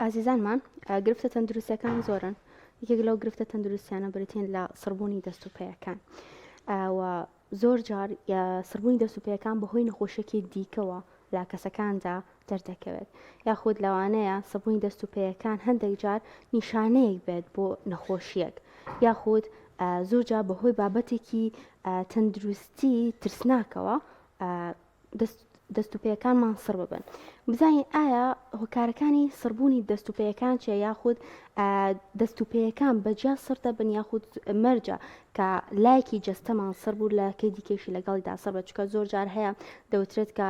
ئازیزانمان گرفتە تەندروستەکان زۆرن یەکێک لەو گرفتە تەندروستیانە بریتین لە سڕبوونی دەست و پێیەکان و زۆر جار سڕبوونی دەست و پێیەکان بەهۆی نەخۆشیەکی دیکەوە لە کەسەکاندا دەردەکەوێت یاخود لەوانەیە سڕبوونی دەست و پێیەکان هەندێک جار نیشانەیەک بێت بۆ نەخۆشیەک یاخود زۆر جار بەهۆی بابەتێکی تەندروستی ترسناکەوە دەست و پێیەکانمان سڕ ببن بزانین ئایا هۆکارەکانی سڕبوونی دەست و پێیەکان چیە یاخود دەست و پێیەکان بەجیا سڕ دەبن یاخود مەرجە کە لایەکی جەستەمان سڕ بوو لە کەی دیکەشی لەگەڵیدا سڕ بە چکە زۆر جار هەیە دەوترێت کە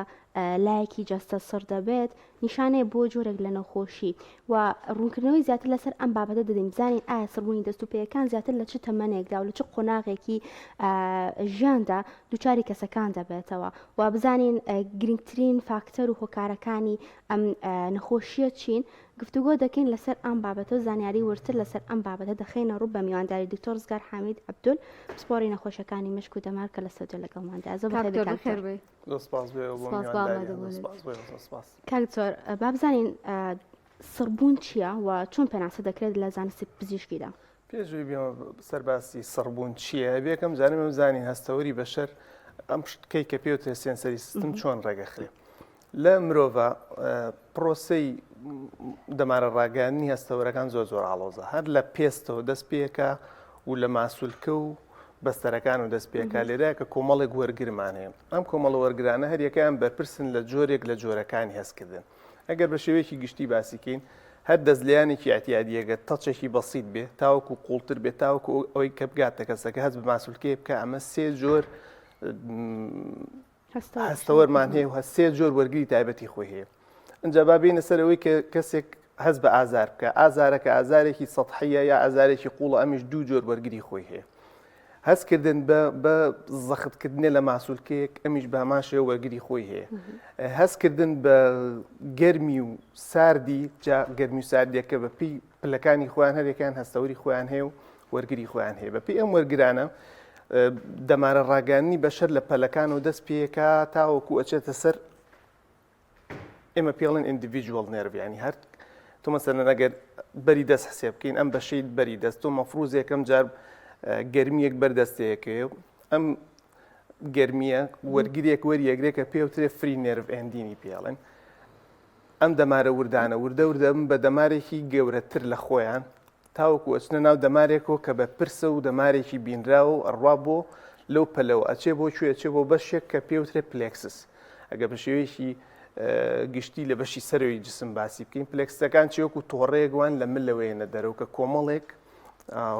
لایەکی جەستە سڕ دەبێت نیشانەیە بۆ جۆرێک لە نەخۆشی و ڕوونکردنەوەی زیاتر لەسەر ئەم بابەتە دەدەین بزانین ئایا سڕبوونی دەست و پێیەکان زیاتر لە چ تەمەنێکدا و لە چ قۆناغێکی ژیاندا دووچاری کەسەکان دەبێتەوە و بزانین گرنگترین فاکتەر و هۆکارەکانی ئەم نەخۆشیە چین گفتوگۆ دەکەین لەسەر ئەم بابەتە و زانیاری وردتر لەسەر ئەم بابەتە دەخەینە ڕوو بە میوانداری دکتۆر ڕزگار حامید عەبدول پسپۆڕی نەخۆشیەکانی مشک و دەمار کە لە سەدۆ لەگەڵماندا زۆر بەخێر بێی کاک دکتۆر. زۆر سپاس بۆ ئێوە بۆ سپاس بۆ میوانداریان. زۆر ئامادەبوونت. سپاس بۆ ئێوە زۆر سپاس. کاک دکتۆر با بزانین سڕبوون چییە و چۆن پێناسە دەکرێت لە زانستی پزیشکیدا؟ پێش ئەوەی بێمە سەر باسی سڕبوون چییە ئەبێ یەکەم جارێ بزانین هەستەوەری بەشەر ئەم شتکەی کە پێوترێ sensory system چۆن ڕێگەخرێ لە مرۆڤە پرۆسەی دەمارە ڕاگەیاندنی هەستەوەرەکان زۆر زۆر ئاڵۆزە هەر لە پێستەوە دەست پێکە و لە ماسولکە و بەستەرەکان و دەست پێکا لێرە کە کۆمەڵێک وەرگرمان هەیە ئەم کۆمەڵە وەرگرانە هەریەکەیان بەرپرسن لە جۆرێک لە جۆرەکانی هەستکردن ئەگەر بە شێوەیەکی گشتی باسیکەین هەر دەستلیانێکی ئەتیادیەگە تەچێکی بەسیت بێ تاوەکو قوڵتر بێت تاوەکو ئەوەی کە بگاتە کەسەکە هەست بە ماسولکەیە بکە ئەمە سێ جۆر هەستەوەرمان هەیە و هەر سێ جۆر وەرگری تایبەتی خۆی هەیە ئەجا با بینە سەر ئەوەی کە کەسێک هەست بە ئازار بکە ئازارەکە ئازارێکی سەحیە یا ئازارێکی قوڵە ئەمیش دوو جۆر وەرگری خۆی هەیە هەستکردن بە بە زەختکردنێ لە ماسولکەیەک ئەمیش بە هەمان شێوە وەرگری خۆی هەیە هەستکردن بە گەرمی و ساردی جا گەرمی و ساردیەکە بە پێی پلەکانی خۆیان هەرێکیان هەستەوەری خۆیان هەیە و وەرگری خۆیان هەیە بەپێی ئەم وەرگرانە دەمارە ڕاگەیاندنی بەشەر لە پەلەکان و دەست پێکا تاوەکو ئەچێتە سەر ئێمە پێڵێن individual nerve ینی هەر تۆ مەسەلەن ئەگەر بەری دەست حسێب بکەین ئەم بەشەی بەری دەست تۆ مەفروز یەکەم جار گەرمیەک بەردەستەیەکەیە ئەم گەرمیە وەرگرێک وەریەگرێک کە پێوترێ free nerve ending ی پێڵێن ئەم دەمارە وردانە وردە وردە بن بە دەمارێکی گەورەتر لە خۆیان تاوەکو ئەچنە ناو دەمارێکەوە کە بەرپرسە و دەمارێکی بینراوە و ئەڕوا بۆ لەو پەلەوە ئەچێ بۆ کوێ ئەچێ بۆ بەشێک کە پێوترێ plexus ئەگە بە شێوەیەکی گشتی لە بەشی سەرەوەی جسم باسی بکەین plexus ەکان چی وەکو تۆڕەیەک وان لە ملەوەیەنە دەرەوە کە کۆمەڵێک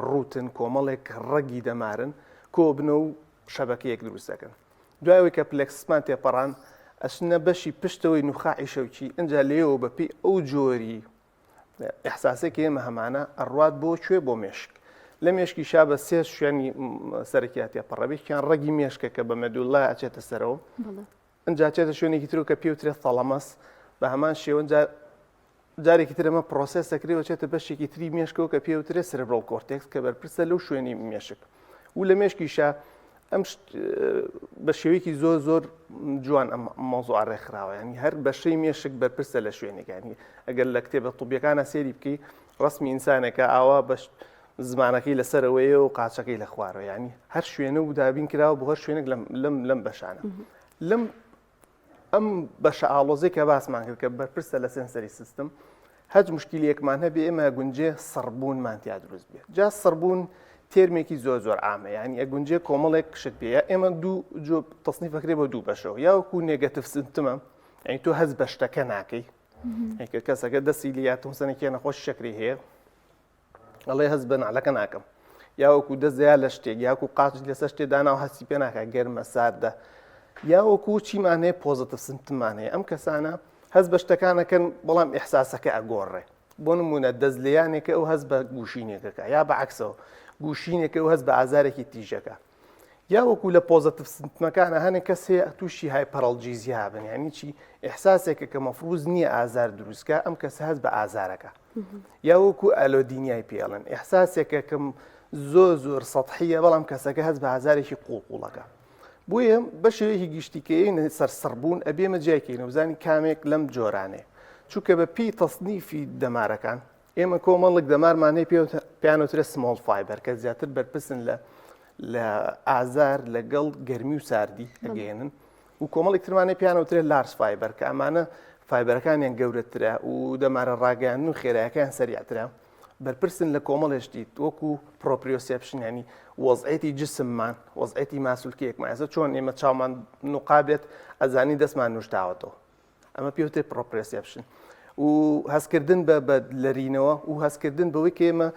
root ن کۆمەڵێک ڕەگی دەمارن کۆبنە و شەبەکەیەک دروست دەکەن دوای ئەوەی کە plexus مان تێپەڕان ئەچنە بەشی پشتەوەی نوخاعی شەوکی ئینجا لێیەوە بەپێی ئەو جۆری ئیحساسێک کە ئێمە هەمانە ئەڕوات بۆ کوێ بۆ مێشک لە مێشکیشا بە سێ شوێنی سەرەکیا تێپەڕە یەکیان ڕەگی مێشکە کە بە medulla ئەچێتە سەرەوە ئەجا چێتە شوێنێکی ترو کە پێوترێت thalamus بە هەمان شێوە جارێکی تر ئەمە process دەکرێت و چێتە بەشێکی تری مێشکەوە کە پێوترێت cerebral cortex کە بەرپرسە لەو شوێنی مێشک و لە مێشکیشا ئەم بە شێوەیەکی زۆر زۆر جوان ئەم مەوزوعە ڕێکخراوە ینی هەر بەشەی مێشک بەرپرسە لە شوێنێکانی ئەگەر لە کتێبە طبیەکانە سێری بکەی ڕسمی ئینسانێکە ئاوا بەش زمانەکەی لەسەرەوەیە و قاچەکەی لە خوارەوە ینی هەر شوێنە و دابین کراوە بۆ هەر شوێنێک لەم لەم لەم بەشانە لەم ئەم بەشە ئاڵۆزەی کە باسمان کرد کە بەرپرسە لە sensory system هەچ مشکلەیەکمان هەبێ ئێمە گونجێ سڕبوونمان تیا دروست بێت جا سڕبوون term ێکی زۆر زۆر عامە یعنی ئەگونجێ کۆمەڵێک شت بێ یا ئێمە دوو جۆ تەسنیفەکرێ بە دوو بەشەوە یاوەکو negative symptom ە یعنی تۆ هەست بە شتەکە ناکەی کە کەسەکە دەستی لیا تۆسەنێکی نەخۆش شەکری هەیە ئەڵێ هەست بە نەعلەکە ناکەم یاوەکو دەست دەیا لە شتێک یاکو قاچ لەسەر شتێ دانا و هەستی پێ ناکە گەرمە ساردە یاوەکو چیمان هەیە positive symptom مان هەیە ئەم کەسانە هەست بە شتەکانەکەن بەڵام ئیحساسەکە ئەگۆڕێ بۆ نمونە دەست لێیانێکە ئەو هەست بە گوشینێکەکە یا بە عکسەوە گوشینێکە و هەست بە ئازارێکی تیژەکە یا وەکو لە positive symptom ەکانە هەنێک کەس هەیە تووشی hyperalgesia بن یعنی چی ئیحساسێکە کە مەفروز نییە ئازار دروستکە ئەم کەسە هەست بە ئازارەکە یا وەکو allodynia ی پێڵن ئیحساسێکە کەم زۆر زۆر سەحیە بەڵام کەسەکە هەست بە ئازارێکی قوڵ قوڵەکە بۆیە بە شێوەیەکی گشتیکەین سەرسڕبوون ئەبێمە جیاکەین و بزانین کامێک لەم جۆرانێ. چونکە بە پێی تەسنیفی دەمارەکان ئێمە کۆمەڵێک دەمارمان هەیە پێیان وترێ small fiber کە زیاتر بەرپرسن لە لە ئازار لەگەڵ گەرمی و ساردی ئەگەێنن و کۆمەڵێک ترمانەی پێیان وترێ large fiber کە ئەمانە fiber ەکانیان گەورەترە و دەمارە ڕاگەیاندن و خێرایەکەیان سەریعترە بەرپرسن لە کۆمەڵێ شتی وەکو proprioception ینی وەزعێتی جسممان وەزعێتی ماسولکەیەکمان ئێستا چۆن ئێمە چاومان نوقابێت ئەزانی دەستمان نوشتاوەتەوە ئەمە پێوتێ proprioception و هەستکردن بە بە لەرینەوە و هەستکردن بەوەی کە ئێمە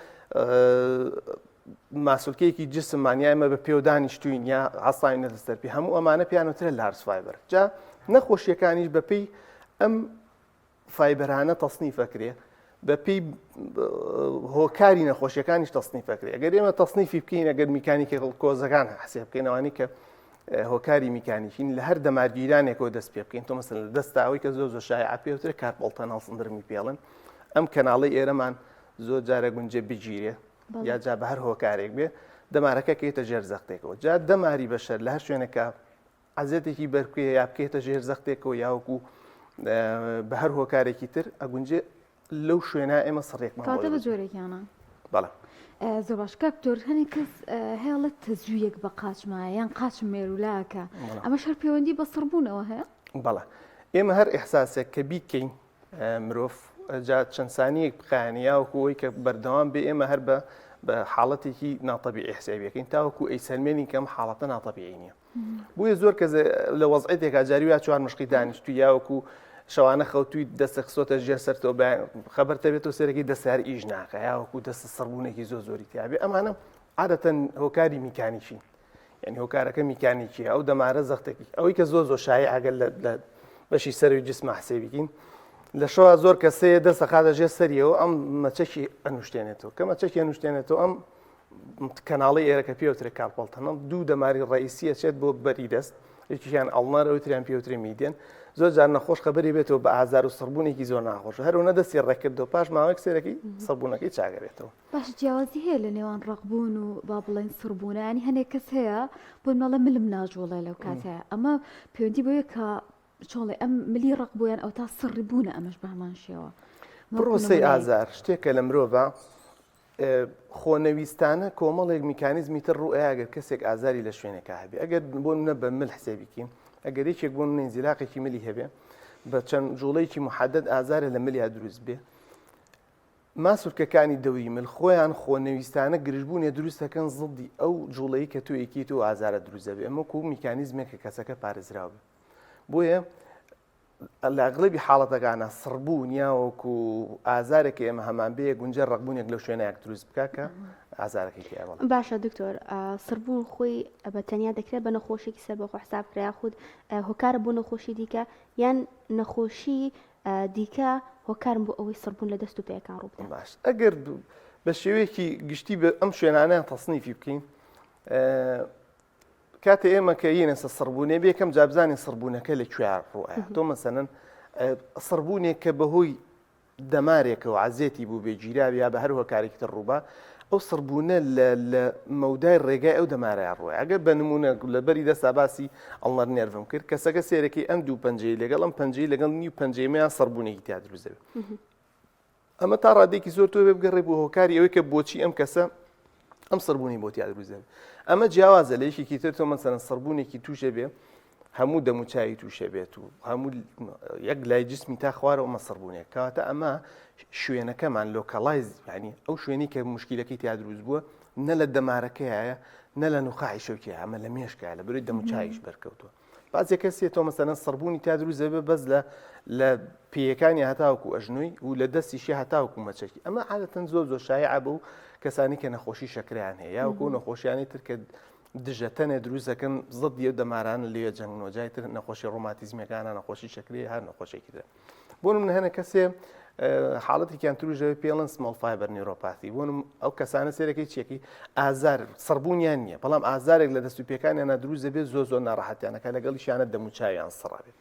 ماسولکەیەکی جسممان یا ئێمە بە پێودانیشتوین یا هەستاوینە لەسەر پێ هەموو ئەمانە پیانوترە large fiber جا نەخۆشیەکانیش بەپێی ئەم fiber انە تەسنیف ئەکرێ بەپێی هۆکاری نەخۆشیەکانیش تەسنیف ئەکرێ ئەگەر ئێمە تەسنیفی بکەین ئەگەر mechanical cause ەکان حسێب بکەین ئەوانەی کە هۆکاری میکانیکین لە هەر دەمارگیرانێکەوە دەست پێ بکەین تۆ مەسەن لە دەستا ئەوەی کە زۆر زۆر شایع پێوترە carpal tunnel syndrome ی پێڵن ئەم کەناڵی ئێرەمان زۆر جارە گونجێ بگیرێ یا جا بە هەر هۆکارێک بێ دەمارەکە کەیتە ژێر زەختێکەوە جا دەماری بەشەر لە هەر شوێنێکە عەزێتێکی بەربکەیە یا بکەیتە ژێر زەختێکەوە یاوەکو بە هەر هۆکارێکی تر ئەگونجێ لەو شوێنە ئێمە سڕێکمان کاتە بە جۆرێکیانە بەڵێ زۆر باش کاک دکتۆر هەنێک کەس هەیەڵێت تەزوویەک بە قاچمایە یان قاچم مێرولاکە ئەمە شەر پەیوەندی بە سڕبوونەوە هەیە بەڵێ ئێمە هەر ئیحساسێک کە بیکەین مرۆڤ جا چەند سانیەک بخایەنە یاوەکو ئەوەی کە بەردەوام بێ ئێمە هەر بە بە حاڵەتێکی ناتەبیعی حسابیەکەین تاوەکو ئەیسەلمێنین کەم حاڵەتە ناتەبیعی نییە بۆیە زۆر کەس لە وەزعێتێکا جاری وا چوار مشقی دانیشتوی یاوەکو شەوانە خەوتوی دەستە خستۆتە ژێر سەرتەوە خەبەرتە بێتەوە سەرەکی دەستار ئیش ناکە یاوەکو دەستە سڕبوونێکی زۆر زۆری تیاابێ ئەمانە عادەتەن هۆکاری میکانیکی یعنی هۆکارەکە میکانیکیە ئەو دەمارە زەختێکی ئەوەی کە زۆر زۆر شایع ئەگەر لە بەشی سەروی جسمە حسێبیکین لە شەوە زۆر کەسەیە دەستە خاتە ژێر سەریەوە ئەم مەچەکی ئەنوشتێنێتەوە کە مەچەکی ئەنوشتێنێتەوە ئەم کەناڵی ئێرە کە پێوترێ carpal tunnel دوو دەماری ڕئیسی ئەچێت بۆ بەری دەست یەکیان ulnar ئەوی تریان پێوترێ median زۆر جار نەخۆش خەبەری بێتەوە بە ئازار و سڕبوونێکی زۆر ناخۆش هەرونە دەستی ڕێکردەوە پاش ماوەیەک سێرەکەی سڕبوونەکەی چاگەبێتەوە باش جیاوازی هەیە لە نێوان ڕەقبوون و با بڵێن سڕبوونە ینی هەنێک کەس هەیە بۆ ناڵێ ملم ناجوڵێ لەو کاتەیە ئەمە پەیوەندی بەوەیە کە چۆڵێ ئەم ملی ڕق بۆیان ئەو تا سڕی بوونە ئەمەش بە هەمان شێوە پرۆسەی ئازار شتێکە لە مرۆڤە خۆنەویستانە کۆمەڵێک میکانیزمی تر ڕوو ئەگەر کەسێک ئازاری لە شوێنێکا هەبێ ئەگەر بۆ نە بە مل حسێبیکین ئەگەر یەکێک بۆ منە ئینزیلاقێکی ملی هەبێ بە چەند جوڵەیەکی محدد ئازارە لە ملیا دروست بێ ماسولکەکانی دەوری مل خۆیان خۆنەویستانە گرژبوونێ دروست دەکەن زڵدی ئەو جوڵەی کە تۆ یەکیت و ئازارە دروست دەبێ ئەمە کو میکانیزمێک کە کەسەکە پارێزراو بێ بۆیە لە ئەغلەبی حاڵەتەکانە سڕبوون یاوەکو ئازارێک کە ئێمە هەمان بێ گونجە ڕقبوونێک لەو شوێنەیەک دروست بکە کە ئازارەکەی تیا بەڵێ. باشە دکتۆر سڕبوون خۆی بە تەنیا دەکرێت بە نەخۆشیێکی سەربەخۆ حساب کرا یاخود هۆکارە بۆ نەخۆشی دیکە یان نەخۆشی دیکە هۆکارن بۆ ئەوەی سڕبوون لە دەست و پێیەکان ڕووبدات. باش ئەگەر بە شێوەیەکی گشتی بە ئەم شوێنانە تەسنیفی بکەین کاتێ ئێمە کە یینە سە سڕبوونێ بێکەم جابزانانی سڕبوونەکە لە کوێ ڕوئە تۆ مەسەنەن سڕبوونێک کە بەهۆی دەمارێکەوە عەزێتی بوو بێ گیراوی یا بە هەر هۆکارێکی تر ڕووبا ئەو سڕبوونە لە مەودای ڕێگای ئەو دەمارەیە ڕووە ئەگەر بە نمونە لە بەری دەستا باسی ulnar nerve م کرد کەسەکە سێرەکەی ئەم دوو پەنجەی لەگەڵ ئەم پەنجەی لەگەڵ نیو پەنجەیمیان سڕبوونێکی تیا دروست دەبێت ئەمە تا ڕادێکی زۆر تۆ بگەڕێ بۆ هۆکاری ئەوەی کە بۆچی ئەم کەسە ئەم سڕبوونی بۆ تیا دروست دەبێت ئەمە جیاوازە لە یەکێکی تر تۆ مەسەلەن سڕبوونێکی تووشە بێ هەموو دەموچوی تووشە بێت و هەموو یەک لای جسمی تا خوارەوە مە سڕبوونێک کەواتە ئەمە شوێنەکەمان localize ینی ئەو شوێنی کە مشکلەکەی تیا دروست بووە نە لە دەمارەکەیە نە لە نوخاعی شەوکی ئەمە لە مێشکە لە بەری دەموچویش بەرکەوتووە بەعزێ کەسێ تۆ مەسەلەن سڕبوونی تا دروست دەبێت بەس لە لە پێیەکانی هەتاوەکو ئەژنۆی و لە دەستیشی هەتاوەکو مەچەکی ئەمە عادەتەن زۆر زۆر شایع بوو کەسانی کە نەخۆشی شەکریان هەیە یاوەکو نەخۆشیانی تر کە دژەتەنێ دروست دەکەن زەدی ئەو دەمارانە لێ جەنگنەوە جای تر نەخۆشی ڕۆماتیزمیەکانە نەخۆشی شەکری هەر نەخۆشێکی تر بۆ نمونە هەنە کەسێ حاڵەتێکیان تروژەوە پێڵن small fiber neuropathy بۆ ئەو کەسانە سێرەکەی چیەکەی ئازار سڕبوونیان نییە بەڵام ئازارێک لە دەست و پێکانیانە دروست دەبێت زۆر زۆر ناڕەحەتیانەکە لەگەڵیشیانە دەموچاویان سڕابێت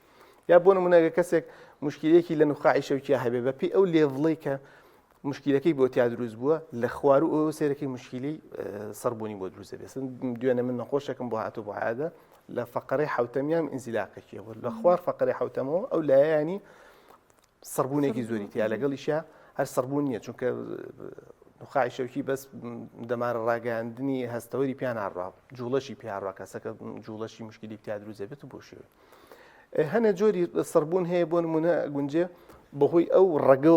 یا بۆ نمونەگە کەسێک مشکلێکی لە نوخاعی شەوکیا هەبێ بە پێی ئەو level ەی کە مشکلەکەی بۆ تیا دروست بووە لە خوارو ئەو سێرەکەی مشکلی سڕبوونی بۆ دروست دەبێت دوێنێ من نەخۆشێکم بۆ هاتوو بۆ عادە لە فەقەرەی حوتەمیان ئینزیلاقێکی لە خوار فەقەرەی حوتەمەوە ئەو لایەنی. سڕبوونێکی زۆری تیا لەگەڵیشە هەر سڕبوون نییە چونکە نوخاعی شەوکی بەس دەمارە ڕاگەیاندنی هەستەوەری پیا ناڕوا جوڵەشی پیاڕوا کەسەکە جوڵەشی مشکلی تیا دروست دەبێت و بۆ شێوە هەنێ جۆری سڕبوون هەیە بۆ نمونە گونجێ بەهۆی ئەو ڕەگە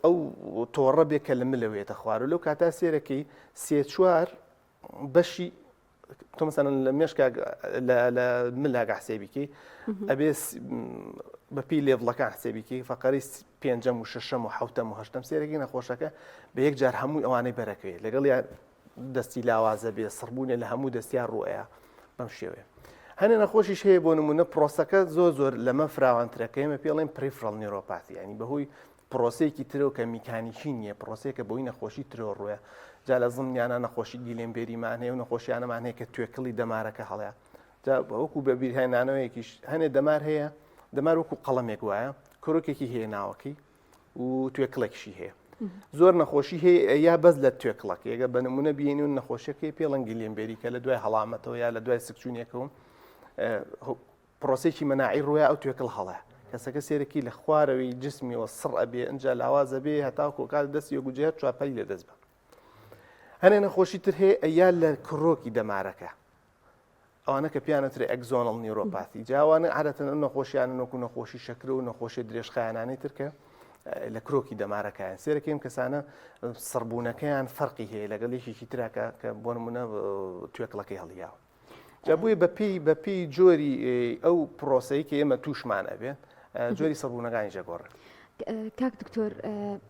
ئەو تۆڕە بێ کە لە ملەوێتە خوار و لەو کاتا سێرەکەی سێ چوار بەشی تۆ مەسەلەن لە مێشکا لە ملاگە حسێبیکەی ئەبێ بەپی لێڤڵەکان حسێبیکەی فەقەری پێنجەم و شەشەم و حوتەم و هەشتم سێرەکی نەخۆشەکە بە یەک جار هەمووی ئەوانەی بەرەکەوێت لەگەڵ یان دەستی لاوازە بێ سڕبوونێ لە هەموو دەستیان ڕوئەیە بەم شێوەیە هەنێ نەخۆشیش هەیە بۆ نمونە پرۆسەکە زۆر زۆر لەمە فراوانترەکە ئێمە پێڵێن peripheral neuropathy ینی بەهۆی پرۆسەیەکی ترەوە کە میکانیکی نییە، پرۆسەیەکە بەهۆی نەخۆشی ترەوە ڕوویە. جا لە زمنیانە نەخۆشی گیلێنبێریمان هەیە و نەخۆشیانەمان هەیە کە توێکڵی دەمارەکە هەڵەیە. جا وەکو بە بیرهێنانەوەیەکیش هەنێ دەمار هەیە، دەمار وەکو قەڵەمێک وایە، کرۆکێکی هەیە ناوەکەی و توێکڵێکیشی هەیە. زۆر نەخۆشی هەیە یا بەس لە توێکڵەکە یەگە بە نمونە بینی و نەخۆشیەکەی پێڵەن گیلێنبێری کە لە دوای هەڵامەتەوە یا لە دوای سکچوونێکەوە پرۆسەیەکی مەناعی ڕوویا ئەو توێکڵ هەڵەیە کەسەکە سێرەکی لە خوارەوەی جسمیەوە سڕ ئەبێ ئەجا لاواز ئەبێ هەتاکو کات دەستی وەگوجێ هەر چوارپەلی لە دەست بە هەنێ نەخۆشی تر هەیە ئەیا لە کرۆکی دەمارەکە ئەوانە کە پیانەترێ axonal neuropathy جاوانە عادەتەن ئەو نەخۆشیانە وەکو نەخۆشی شەکرە و نەخۆشی درێژخایەنانەی ترکە لە کرۆکی دەمارەکەیان سێرەکەیم کەسانە سڕبوونەکەیان فەرقی هەیە لەگەڵ یەکێکی تراکە کە بۆ نمونە توێکڵەکەی هەڵیاوە جا بۆیە بەپێی بەپێی جۆری ئەو پرۆسەی کە ئێمە تووشمان ئەبێ جۆری سڕبوونەکانی جەگۆڕێت. کاک دکتۆر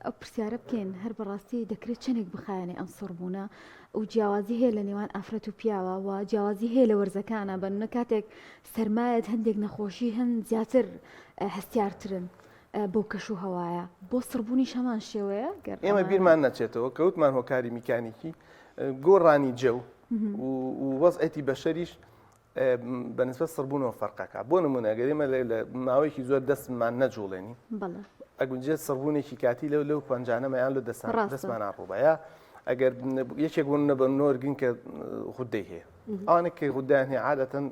ئەو پرسیارە بکەین هەر بەڕاستی دەکرێت چەندێک بخایەنێ ئەم سڕبوونە و جیاوازی هەیە لە نێوان ئافرەت و پیاوە و جیاوازی هەیە لە وەرزەکانە بەنە کاتێک سەرمایەت هەندێک نەخۆشی هەن زیاتر هەستیارترن بۆ کەش و هەوایە بۆ سڕبوونیش هەمان شێوەیە ئێمە بیرمان نەچێتەوە کەوتمان هۆکاری میکانیکی گۆڕانی جەو و وەزعێتی بەشەریش بەنسبەت سڕبوونەوە فەرقەکە بۆ نمونە گەر ئێمە لە ماوەیەکی زۆر دەستمان نەجوڵێنی ئەگونجێت سڕبوونێکی کاتی لەو لەو پەنجانەمەیان لە دەستان دەستمان ڕووبە ئەگەر یەکێک بوون نە بە نۆرگین کە غودەی هەیە ئەوانە کە غودیان هەیە عادەتەن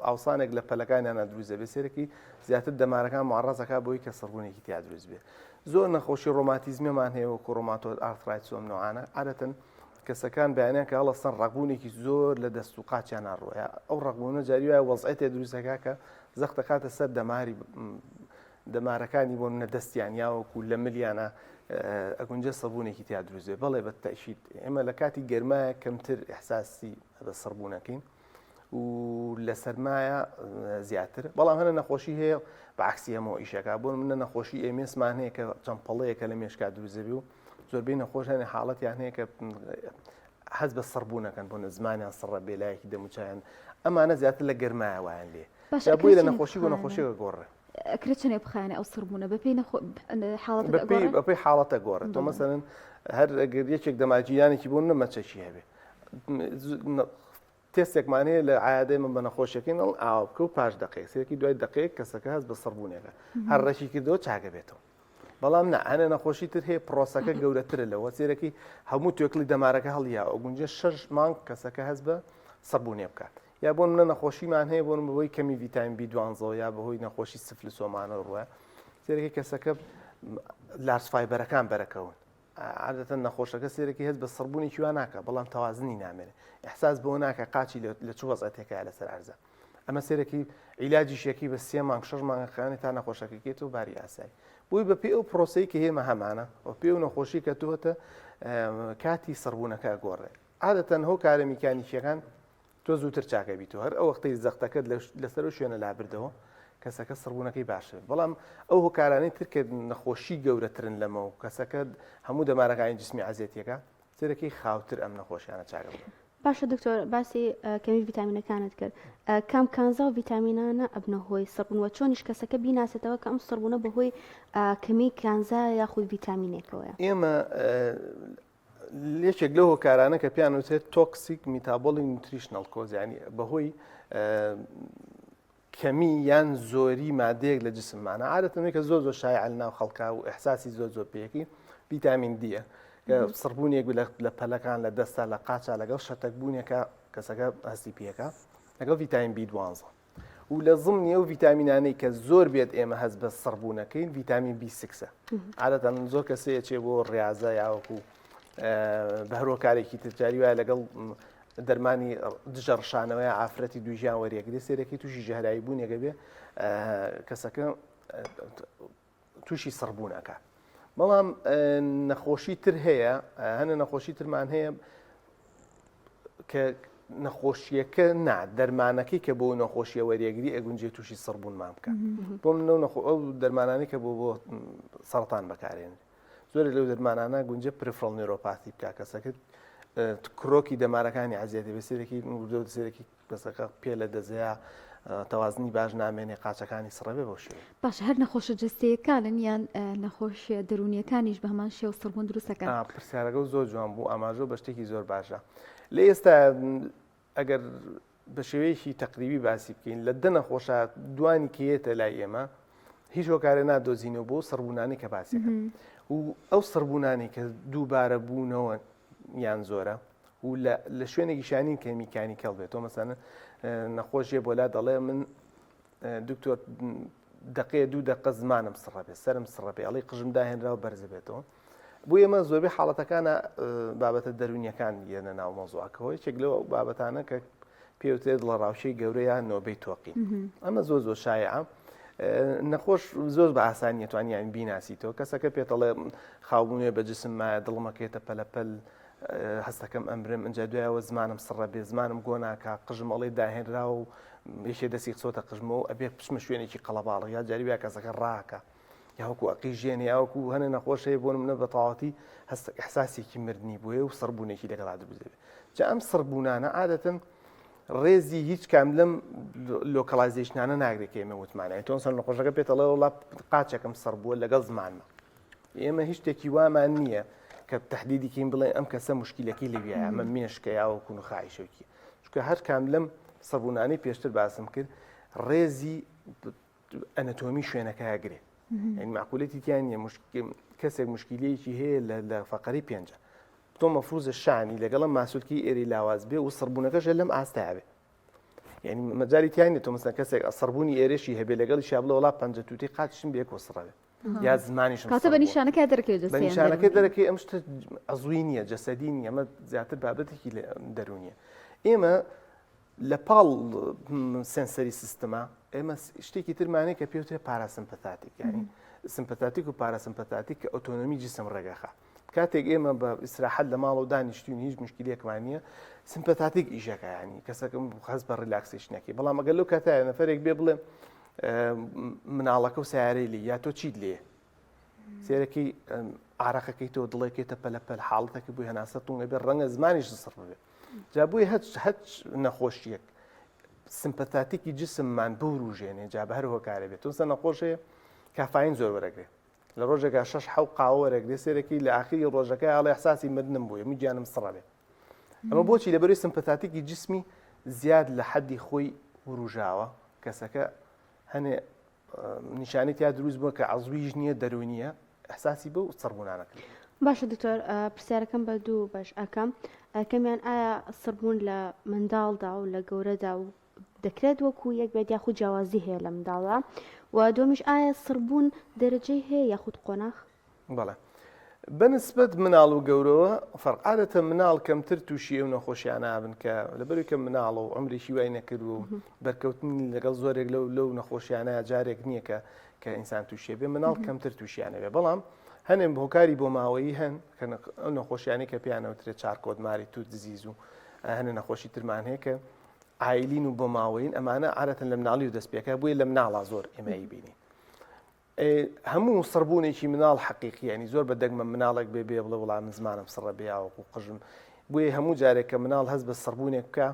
ئاوسانێک لە پەلەکانیانە دروست دەبێت سێرەکی زیاتر دەمارەکان معڕزەکە بۆی کە سڕبوونێکی تیا دروست بێت زۆر نەخۆشی ڕۆماتیزمیمان هەیە وەکو rheumatoid arthritis و ئەم نوعانە عادەتەن کەسەکان بەیانیان کە هەڵەستن ڕەقبوونێکی زۆر لە دەست و قاچیان ڕووە ئەو ڕەقبوونە جاری وایە وەزعێتێ دروستەکە کە زەخت دەکاتە سەر دەماری دەمارەکانی بۆ منە دەستیان یاوەکو لە ملیانە ئەگونجە سڕبوونێکی تیا دروست بێ بەڵێ بە تەئکید ئێمە لە کاتی گەرمایە کەمتر ئیحساسی بە سڕبوونەکەین و لە سەرمایە زیاتر بەڵام هەنە نەخۆشی هەیە بە عکسی ئەمەوە ئیشەکە بۆ منە نەخۆشی MS مان هەیە کە چەند پەڵەیەکە لە مێشکا دروست دەبی و زۆربەی نەخۆش هەنێ حاڵەتیان هەیە کە حەز بە سڕبوونەکەن بۆ زمانیان سڕە بێلایەکی دەموچیان ئەمانە زیاتر لە گەرمایە وایان لێ بۆی لە نەخۆشی بۆ نەخۆشیەکە گۆڕێ ئەکرێت چەنێ بخایەنێ ئەو سڕبوونە بەپێی بەپێی حاڵەتە گۆڕێت تۆ مەسەن هەر ئەگەر یەکێک دەماگیرانێکی بۆ نەمەچەکی هەبێ تێستێکمان هەیە لە عیادەی من بە نەخۆشیەکەی نەڵ ئاوا بکە و پاش دقەیەک سێکی دوای دقەیەک کەسەکە هەست بە سڕبوونێکە هەر ڕێکی کردەوە چاکە بێتەوە بەڵام نا هەنێ نەخۆشی تر هەیە پرۆسەکە گەورەترە لەوە سێرەکی هەموو توێکڵی دەمارەکە هەڵیا ئەو گونجێ شەش مانگ کەسەکە هەست بە سڕبوونێ بکات یا بۆ منە نەخۆشیمان هەیە بۆ بەهۆی کەمی ڤیتامین بی دوانزەوە یا بەهۆی نەخۆشی سفلسۆمانە ڕوە سێرەکی کەسەکە large fiber ەکان بەرەکەون عادەتەن نەخۆشەکە سێرەکی هەست بە سڕبوونێکی وا ناکا بەڵام تەوازنی نامێنێ ئیحساس بەوە ناکا قاچی لە چ وەزعەتێکایە لەسەر ئەرزە ئەمە سێرەکی عیلاجیشەکەی بە سێ مانگ شەش مانگە خایەنێ تا نەخۆشەکە کێتەوە باری ئاسایی بۆی بە پێی ئەو پرۆسەی کە هێمە هەمانە و پێ و نەخۆشی کە تۆتە کاتی سڕبوونەکە گۆڕێ عادەتەن هۆکارە میکانیکیەکان تۆ زووتر چاکە بیت و هەر ئەو وەختەی زەختەکەت لەسەر ئەو شوێنە لابردەوە کەسەکە سڕبوونەکەی باشتر بەڵام ئەو هۆکارانەی تر کە نەخۆشی گەورەترن لەمە و کەسەکە هەموو دەمارەکانی جسمی عەزێتیەکە سەرەکەی خاوتر ئەم نەخۆشیانە چاکە بکەن. باشە دکتۆر باسی کەمی ڤیتامینەکانت کرد کام کانزا و ڤیتامینانە ئەبنە هۆی سڕبوون وە چۆنیش کەسەکە بیناسێتەوە کە ئەم سڕبوونە بەهۆی کەمی کانزا یاخود ڤیتامینێکەوەیە؟ ئێمە یەکێک لەو هۆکارانە کە پێیان وترێت toxic metabolic nutritional cause یانی بەهۆی کەمی یان زۆری مادەیەک لە جسممانە عادەتەن کە زۆر زۆر شایع لە ناو خەڵکا و ئیحساسی زۆر زۆر پێیەکی ڤیتامین دیە کە سڕبوونێک لە پەلەکان لە دەستا لە قاچا لەگەڵ شەتەکبوونێکە کەسەکە هەستی پێەکە لەگەڵ ڤیتامین بی دوانزە. و لە زمنی ئەو ڤیتامینانەی کە زۆر بێت ئێمە هەست بە سڕبوونەکەین ڤیتامین B6ە. عادەتەن زۆر کەسەیە چێ بۆ ڕاضە یاوەکو بە هەرۆکارێکی ترجاری وایە لەگەڵ دەرمانی دژە ڕشانەوەی ئافرەتی دووژیان وەریەگرێ سێرەکەی تووشی ژەهرایی بوونێکە بێ کەسەکە تووشی سڕبوون ئەکات بەڵام نەخۆشی تر هەیە هەنە نەخۆشی ترمان هەیە کە نەخۆشیەکە نا دەرمانەکەی کە بۆ نەخۆشیە وەریەگری ئەگونجێ تووشی سڕبوونمان بکە بۆ منەوە نەخۆ ئەو دەرمانانی کە بۆ بۆ سەرەتان بەکارێن زۆرێک لەو دەرمانانە گونجێ peripheral neuropathy بکە کەسەکە کرۆکی دەمارەکانی عزیەتی بێ سێرەکی وردە سێرەکی کەسەکە پێ لە دەزەیە تەوازنی باش نامێنێ قاچەکانی سڕەبێ بەو شێوەیە. باشە هەر نەخۆشە جەستەیەکانن یان نەخۆشیە دەروونیەکانیش بە هەمان شێوە سڕبوون دروست دەکەن؟ پرسیارەکە زۆر جوان بوو ئاماژە بە شتێکی زۆر باشە لە ئێستا ئەگەر بە شێوەیەکی تەقریبی باسی بکەین لە دە نەخۆشە دوانی کێتە لای ئێمە هیچ هۆکارێ نادۆزینەوە بۆ سڕبوونانی کە باسیەکە و ئەو سڕبوونانی کە دووبارە بوونەوە یان زۆرە و لە شوێنێکیشا نین کە mechanical بێت تۆ مەسەن نەخۆشیە بۆ لا دەڵێ من دکتۆر دقەیە دوو دقە زمانم سڕە بێت سرم سڕە بێ ئەڵی قژم داهێنرا و بەرز بێتەوە بۆ ئێمە زۆربەی حاڵەتەکانە بابەتە دەرونیەکان یەنە ناو مەزوعەکەەوە یەکێک لەو بابەتانە کە پێوترێت دڵەڕاوکێی گەورە یان نۆبەی تۆقین ئەمە زۆر زۆر شایعە نەخۆش زۆر بە ئاسانی توانیان بیناسیتەوە کەسەکە پێتەڵێ خاوبوونێ بە جسم مایە دڵمەکێتە پەلەپەل هەستەکەم ئەمرم ئەجا دوایەوە زمانم سڕە بێ زمانم گۆناکە قژم ئەڵێ داهێنرا و یەکێ دەستی خسۆتە قژمەوە ئەبێ بچمە شوێنێکی قەڵەباڵغ یا جاری وایە کەسەکە ڕاکە یاوەکو ئەقیژێنێ یاوەکو هەنێ نەخۆش هەیە بۆ نمونە بە تەواوەتی هەست ئیحساسێکی مردنی بۆیە و سڕبوونێکی لەگەڵا دروست دەبێت جا ئەم سڕبوونانە عادەتەن ڕێزی هیچ کام لەم localization انە ناگرێت کە ئێمە وتمانە تۆ سەر نەخۆشەکە پێت ئەڵێ وڵا قاچێکم سڕ بووە لەگەڵ زمانمە ئێمە هیچ شتێکی وامان نییە کە تهدیدی کەین بڵێن ئەم کەسە مشکلەکەی لەویایە ئەمە مێشکە یاوەکو نخاعی شەوکی چونکە هەر کام لەم سڕبوونانەی پێشتر باسم کرد ڕێزی ئەنەتۆمی شوێنەکە ئەگرێ یعنی معقولەتی تیا نییە کەسێک مشکلەیەکی هەیە لە فەقەری پێنجە تۆ مەفروزە شانی لەگەڵم ماسولکی ئێری لاواز بێ و سڕبوونەکەش لەم ئاستای بێ یعنی مەجای تیا نیە تۆ مەسەن کەسێک ئەسڕبوونی ئێرەشی هەبێ لەگەڵی شابلە وڵا پەنجە توتی قاچشم بێ کۆسڕەوێ یا زمانیشم کاتە بە نیشانەکە دەرەکەوێت بە نیشانەکە دەرەکەی ئەم شتە عەزوی نییە جەسەدی نییە ئەمە زیاتر بابەتێکی دەروونیە ئێمە لە پاڵ sensory system ە ئێمە شتێکی ترمانەیە کە پێوترێ parasympathetic یعنی sympathetic و parasympathetic کە ئۆتۆنۆمی جسم ڕێگەخە کاتێک ئێمە بە ئیسراحەت لە ماڵەوە دانیشتوین هیچ مشکلێکمان نییە sympathetic ئیشەکە ینی کەسەکەم خەز بە relaxation ەکەی بەڵام ئەگەر لەو کاتایە نەفرێک بێ بڵێ مناڵەکە و سیارەی لێ یا تۆ چیت لێ سێرەکەی ئارەقەکەی تۆ دڵێکێتە پەلەپەل حاڵەتەکە بۆی هەناسە تونگە بێ ڕەنگە زمانیش سڕ ببێ جا بۆیە هەچ هەچ نەخۆشیەک sympathetic ی جسممان بوروژێنێ جا بە هەر هۆکارێ بێت تۆسە نەخۆش هەیە کافاین زۆر وەرەگرێ لە ڕۆژێکا شەش حەو قاوە وەرەگرێ سێرەکی لە ئاخری ڕۆژەکە ئاڵێ احساسی مردنم بووە من گیانم سڕە بێ ئەمە بۆچی لەبەری sympathetic ی جسمی زیاد لە حەدی خۆی وروژاوە کەسەکە هەنێ نیشانەی تیا دروست بووە کە عەزویش نییە دەروونیە ئەحساسی بەو سڕبوونانە کرد. باشە دکتۆر پرسیارەکەم بە دوو بەش ئەکەم کەمیان ئایا سڕبوون لە منداڵدا و لە گەورەدا و دەکرێت وەکو یەک بێت یاخود جیاوازی هەیە لە منداڵدا و دومیش ئایا سڕبوون دەرەجەی هەیە یاخود قۆناغ؟ بەڵێ بەنسبەت مناڵ و گەورەوە فەرق عادەتە مناڵ کەمتر تووشی ئەو نەخۆشیانە بن کە لەبەروی کە مناڵە و عمرێکی وای نەکردووە و بەرکەوتنی لەگەڵ زۆرێک لەو لەو نەخۆشیانە جارێک نییە کە کە ئینسان تووشێ بێ مناڵ کەمتر تووشیانە بێ بەڵام هەنێم هۆکاری بۆ ماوەیی هەن کە ئەو نەخۆشیانی کە پیانەوترێت Charcot Marie Tooth disease و هەنێ نەخۆشی ترمان هەیە کە عایلین و بۆ ماوەین ئەمانە عادەتەن لە مناڵی و دەست پێکە بۆیە لە مناڵا زۆر ئێمە بینین هەموو سڕبوونێکی مناڵ حەقیقیە یانی زۆر بە دەگمە مناڵێک بێ بێ بڵێ وڵا من زمانم سڕە بێ یاوەکو قژم بۆیە هەموو جارێک کە مناڵ هەست بە سڕبوونێک بکە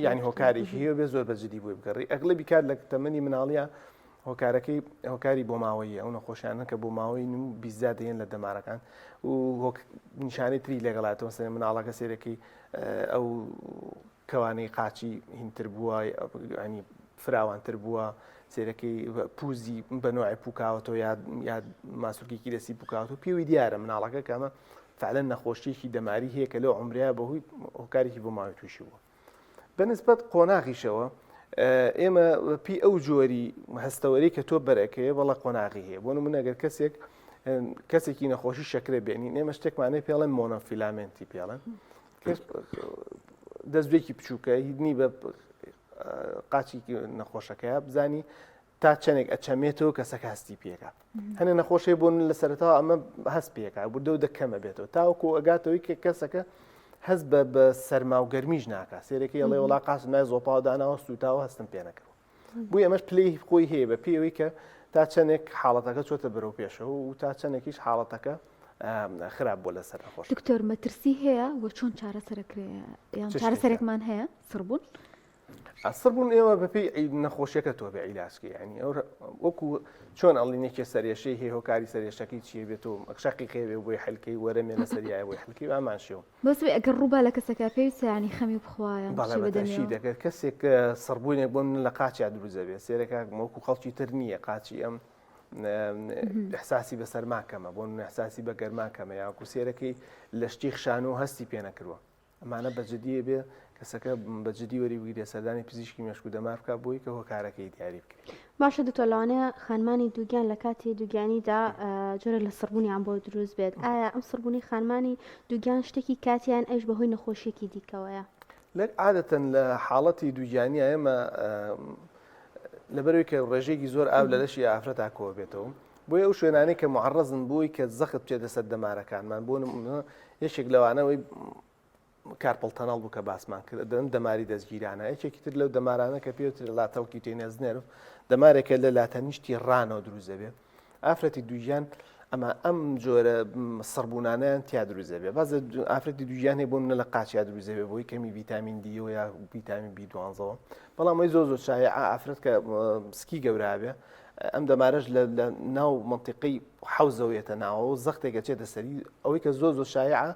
یعنی هۆکارێکی هەیە بێ زۆر بە جدی بۆی بگەڕی ئەغلبی کات لە تەمەنی مناڵیە هۆکارەکەی هۆکاری بۆ ماوەیە ئەو نەخۆشیانە کە بۆ ماوەی و بیزا دێن لە دەمارەکان و نیشانەی تری لەگەڵاتەوە سێ مناڵەکە سێرەکەی ئەو کەوانەی قاچی هینتر بووە ینی فراوانتر بووە سێرەکەی پوزی بە نوعی پوکاوەتەوە یا یا ماسولکێکی دەستی پوکاوەتەوە پێوی دیارە مناڵەکە کەمە فعلەن نەخۆشیێکی دەماری هەیە کە لەو عمرەیە بەهۆی هۆکارێکی بۆ ماوەی تووشی بووە. بەنسبەت قۆناغیشەوە ئێمە پی ئەو جۆری هەستەوەری کە تۆ بەرەکەیە بەڵە قۆناغی هەیە بۆ نمونە گەر کەسێک کەسێکی نەخۆشی شەکرە بێنین ئێمە شتێکمانەیە پێڵێن monofilament ی پێڵێن دەستێکی بچووکە هیدنی بە قاچی نەخۆشەکەی بزانی تا چەندێک ئەچەمێتەوە کەسەکە هەستی پێکا هەنێ نەخۆشی بوون لە سەرەتاوە ئەمە هەست پێکا بردە و دەکەمە بێتەوە تاوەکو ئەگاتەوەی کە کەسەکە هەست بە بە سەرما و گەرمیش ناکا سێرەکەی ئەڵێ وڵا قاچ نای زۆپاوە داناوە سووتاوە هەستم پێ نەکردووە بۆیە ئەمەش پلەی خۆی هەیە بە پێی کە تا چەندێک حاڵەتەکە چۆتە بەرەو پێشەوە و تا چەندێکیش حاڵەتەکە خراپ بۆ لەسەر نەخۆش. دکتۆر مەترسی هەیە و چۆن چارەسەرەکرێ یان چارەسەرێکمان هەیە سڕبوون؟ سڕبوون ئێمە بەپێی نەخۆشیەکە تۆ بێ عیلاجکەی ینی ئەو وەکو چۆن ئەڵین یەکێ سەرێشەی هەیە هۆکاری سەرێشەکەی چیە بێت و شەقیقەی بێ بۆی حلکەی وەرەمێ لەسەریایە بۆی حلکەی ئامان شێوە بەس ئەگەر ڕووبا لە کەسەکە پێویستە ینی خەمی بخوا یان بەڵێ شتی بە بەدەمیەوە؟ تەئکید ئەگەر کەسێک سڕبوونێک بۆ من لە قاچیا دروست دەبێت سێرەکە وەکو خەڵکی تر نییە قاچی ئەم احساسی بە سەرما کەمە بۆ من احساسی بە گەرما کەمە یاکو سێرەکەی لە شتی خشان و هەستی پێ نەکردووە ئەمانە بە جدیە بێ کەسەکە بە جدی وەری بگرێ سەردانی پزیشکی مێشک و دەمار بکات بۆی کە هۆکارەکەی دیاری بکرێت. باشە دکتۆر لەوانەیە خانمانی دووگیان لە کاتی دووگیانیدا جۆرێک لە سڕبوونیان بۆ دروست بێت ئایا ئەم سڕبوونی خانمانی دووگیان شتێکی کاتیان ئەوش بەهۆی نەخۆشیەکی دیکەوەیە؟ لە عادەتەن لە حاڵەتی دووگیانیا ئێمە لەبەرەوەی کە ڕێژەیەکی زۆر ئاو لە لەشی ئافرەتا کۆ بێتەوە بۆیە ئەو شوێنانەی کە معڕزن بۆی کە زەخت بچێتە سەر دەمارەکانمان بۆ نمونە یەکێک لەوانەوەی carpal tunnel بوو کە باسمان کرد دەم دەماری دەستگیرانە یەکێکی تر لەو دەمارانە کە پێوترێ lateral cutaneous nerve دەمارێکە لە لاتەنیشتی ڕانەوە دروست دەبێت ئافرەتی دووگیان ئەمە ئەم جۆرە سڕبوونانیان تیا دروست دەبێت باز ئافرەتی دووگیان هەیە بۆ منە لە قاچیا دروست دەبێت بۆی کەمی ڤیتامین دیەوە یا ڤیتامین بی دوانزەوە بەڵام ئەوی زۆر زۆر شایع ئافرەت کە سکی گەورە بێ ئەم دەمارەش لە ناو منتیقەی حەوزەوە یەتە ناوەوە و زەختێک ئەچێتە سەری ئەوەی کە زۆر زۆر شایعە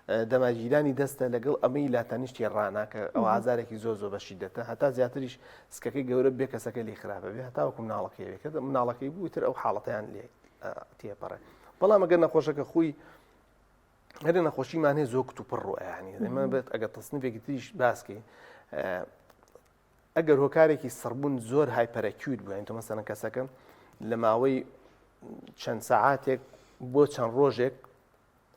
دەمارگیرانی دەستە لەگەڵ ئەمەی لاتەنیشتی ڕانا کە ئەو ئازارێکی زۆر زۆر بەشی دەتە هەتا زیاتریش سکەکەی گەورە بێ کەسەکە لی خراپە بێ هەتاوەکو مناڵەکەی بێ کە مناڵەکەی بوو تر ئەو حاڵەتیان لێ تێپەڕێ بەڵام ئەگەر نەخۆشەکە خۆی هەرە نەخۆشیمان هەیە زۆر کتوپڕ ڕوئەیانی ئێمە بێت ئەگەر تەسنیفێکی تریش باسکەین ئەگەر هۆکارێکی سڕبوون زۆر hyperacute بوو یانی تۆ مەسەلەن کەسەکە لە ماوەی چەند سەعاتێک بۆ چەند ڕۆژێک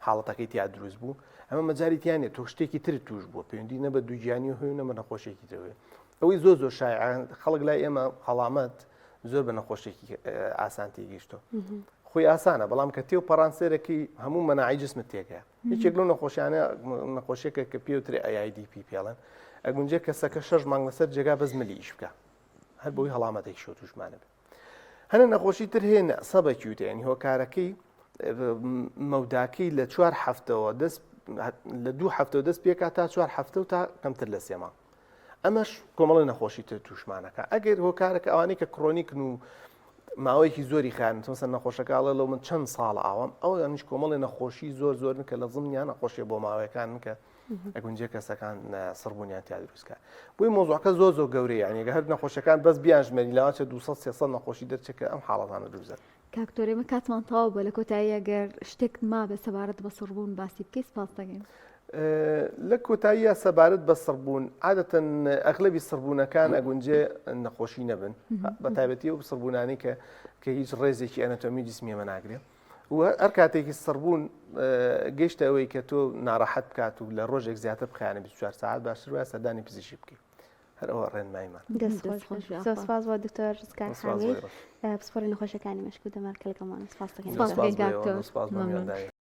حاڵەتەکەی تیا دروست بوو ئەمە مەجای تیانە تۆ شتێکی تر توش بووە پەیوەندی نە بە دووگیانی هەیە نە بە نەخۆشیێکی ترەوەی ئەوەی زۆر زۆر شایع خەڵک لای ئێمە هەڵامەت زۆر بە نەخۆشیێکی ئاسان تێگەیشتۆ خۆی ئاسانە بەڵام کە تێو پەڕانسێرەکەی هەموو مەناعی جسمت تێکەیە یەکێک لەو نەخۆشیانە نەخۆشیەکە کە پێوترێ AIDP پێڵێن ئەگونجێ کەسەکە شەش مانگ لەسەر جێگا بەس ملی ئیش بکە هەر بۆی هەڵامەتێک شۆ توشمانە بێت هەنە نەخۆشی تر هەیە subacute ینی هۆکارەکەی مەوداکەی لە چوار هەفتەوە دەست لە دوو هەفتەوە دەست پێکا تا چوار هەفتە و تا کەمتر لە سێ مانگ ئەمەش کۆمەڵی نەخۆشی تر توشمانەکە ئەگەر هۆکارەکە ئەوانەی کە chronic ن و ماوەیەکی زۆری خایان مەسەن نەخۆشەکە ئەڵێ لەو من چەند ساڵ ئاوام ئەو ئەمیش کۆمەڵی نەخۆشی زۆر زۆرن کە لە زمنیان نەخۆشیە بۆ ماوەیەکان کە ئەگونجێ کەسەکان سڕبوونیان تیا دروستکە بۆی مۆزوعەکە زۆر زۆر گەورەیە یعنی هەر نەخۆشەکان بەس بیان ژمێری لاوانچە 200 300 نەخۆشی دەرچێت کە ئەم حاڵەتانە دروست کاک دکتۆر ئێمە کاتمان تەواو بووە لە کۆتایی ئەگەر شتێک مابێ سەبارەت بە سڕبوون باسی بکەی سپاس دەکەین. لە کۆتاییە سەبارەت بە سڕبوون عادەتەن ئەغلەبی سڕبوونەکان ئەگونجێ نەخۆشی نەبن بە تایبەتی ئەو سڕبوونانەی کە کە هیچ ڕێزێکی ئەنەتۆمی جسمی ئێمە ناگرێ و هەر کاتێکی سڕبوون گەیشتە ئەوەی کە تۆ ناڕەحەت بکات و لە ڕۆژێک زیاتر بخایەنە 24 ساعت باشتر وایە سەردانی پزیشکی بکەیت هەر ئەوە ڕێنماییمان. دەست خۆش خۆش بێ. زۆر سپاس بۆ دکتۆر ڕزگار سپاس حامید بۆ ئێوەش. پسپۆڕی نەخۆشیەکانی مێشک و دەمار کە لەگەڵمان سپاس دەکەین. سپاس سپاس دەکەین بۆ کاک ئێوە، دکتۆر. سپاس بۆ مەمنون. میوانداری.